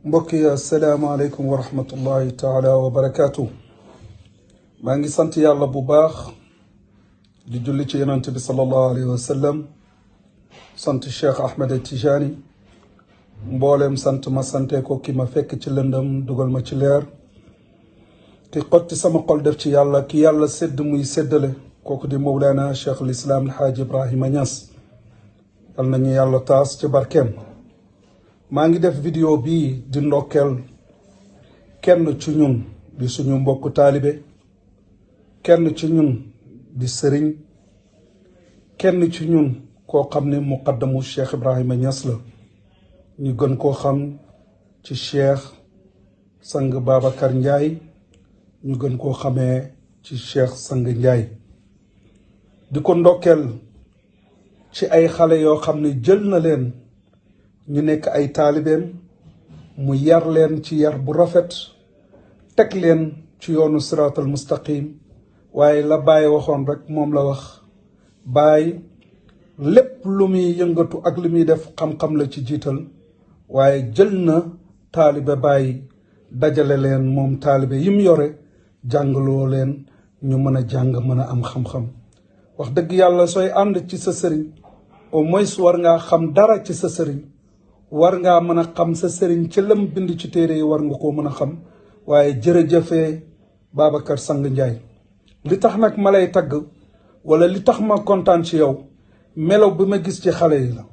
mbokk yi asalaamaaleykum wa rahmatullahi taala wa barakaatu. maa ngi sant yàlla bu baax di julli ci yonent bi sallallahu alayhi wa sallam, sant Cheikh Ahmed Tijani, mboolem sant ma sante ko ki ma fekk ci lëndëm dugal ma ci leer, ki xotti sama xol def ci yàlla, ki yàlla sédd muy séddale, kooku di Mawlana Cheikh al-Islam Alhaaji Ibrahima Niass. yal nañu yàlla taas ci barkeem. maa ngi def vidéo bii di ndokkeel kenn ci ñun di suñu mbokku taalibe, kenn ci ñun di sëriñ, kenn ci ñun koo xam ne muqaddamu Cheikh Ibrahima Niass la, ñu gën koo xam ci Cheikh Sang Babacar Ndiaye, ñu gën koo xamee ci Cheikh Sang Ndiaye. di ko ndokkeel ci ay xale yoo xam ne jël na leen ñu nekk ay taalibeem, mu yar leen ci yar bu rafet, teg leen ci yoonu siraatal mustaqim. waaye la Baay waxoon rek moom la wax. Baay lépp lu muy yëngatu ak li muy def xam-xam la ci jiital, waaye jël na taalibe Baay dajale leen moom taalibe yim yore, jàngaloo leen ñu mën a jàng mën a am xam-xam. wax dëgg yàlla sooy ànd ci sa sëriñ au moins war ngaa xam dara ci sa sëriñ, war ngaa mën a xam sa sëriñ ci lam bind ci téere yi, war nga koo mën a xam. waaye jërëjëfee Babacar Sang Ndiaye. li tax nag ma lay tagg wala li tax ma kontaan ci yow, melo bi ma gis ci xale yi la,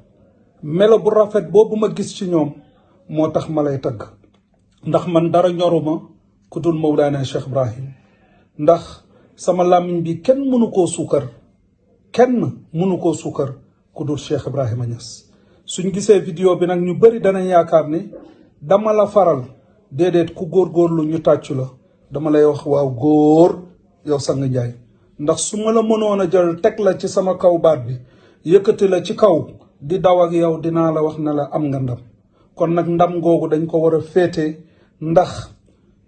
melo bu rafet boobu ma gis ci ñoom moo tax ma lay tagg. ndax man dara ñoruma ku dul Mawlana Cheikh Ibrahim, ndax sama làmmiñ bi kenn mënu koo suukar, kenn mënu koo suukar ku dul Cheikh Ibrahima Niass. suñ gisee vidéo bi nag ñu bari danañ yaakaar ni dama la faral. déedéet, ku góorgóorlu ñu tàccu la. dama lay wax waaw góor yow Sang Ndiaye, ndax su ma la mënoon a jël teg la ci sama kaw baat bi, yëkkati la ci kaw di daw ak yow, dinaa la wax ne la am nga ndam. kon nag ndam googu dañ ko war a féete, ndax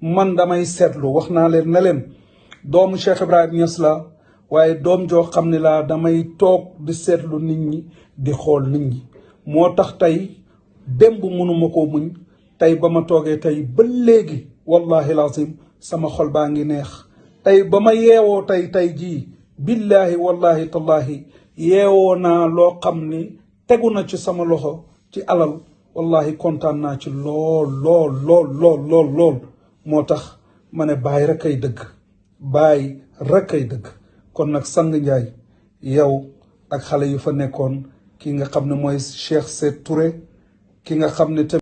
man damay seetlu, wax naa leen ne leen doomu Cheikh Ibrahima Niass la, waaye doom joo xam ne laa damay toog di seetlu nit ñi, di xool nit ñi. moo tax tey démb mënuma koo muñ, tey ba ma toogee tey ba léegi wallahi lazim sama xol baa ngi neex. tey ba ma yeewoo tey jii billahi wallahi tallahi yeewoo naa loo xam ni tegu na ci sama loxo ci alal, wallahi kontaan naa ci lool. moo tax ma ne Baay rek ay dëgg, Baay rek ay dëgg. kon nag Sang Ndiaye, yow ak xale yu fa nekkoon, ki nga xam ne mooy Cheikh Seyd Touré, ki nga xam ne